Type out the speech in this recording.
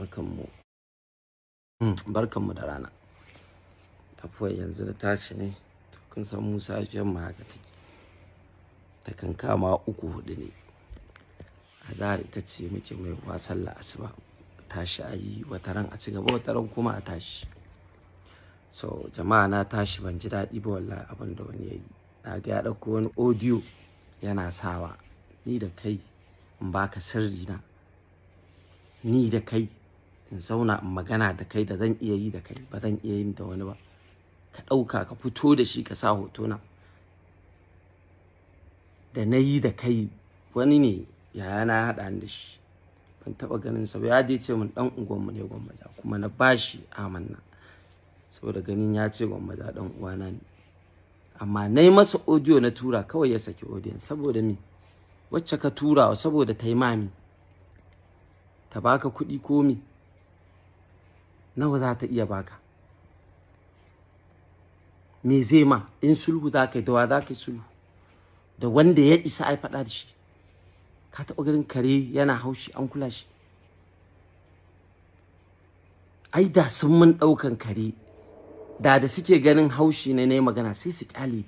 Barkanmu. Barkanmu da rana. Afuwan, yanzu na tashi ne. Kun san mu safiyar mu haka take. Takan kama uku huɗu ne. Azahar ita ce muke mai wa sallah asuba. Tashi a yi wataran a ci gaba, wataran kuma a tashi. So jama'a, na tashi ban ji daɗi ba wallahi abin da wani ya yi. Na ga ya ɗauko wani audio yana sawa. Ni da kai in baka sirri na. Ni da kai in zauna in magana da kai da zan iya yi da kai, ba zan iya yin da wani ba. Ka ɗauka ka fito da shi ka sa hotona. Da na yi da kai, wani ne yayana ya haɗa ni da shi. Ban taɓa ganin sa ba, ya dai ce mun ɗan unguwarmu ne, Gwammaja, kuma na bashi amanna. Saboda ganin ya ce Gwammaja ɗan uwana ne. Amma na yi masa audio na tura, kawai ya saki audio saboda me? Wacce ka tura wa saboda ta yi mami. Ta baka kuɗi ko me? Nawa za ta iya baka? Me zai ma? In sulhu za ka yi, da wa za ka yi sulhu? Da wanda ya isa ai faɗa da shi. Ka taɓa ganin kare yana haushi an kula shi? Ai da sun mun ɗaukan kare, da suke ganin haushi ne na yi magana, sai su ƙyale ni.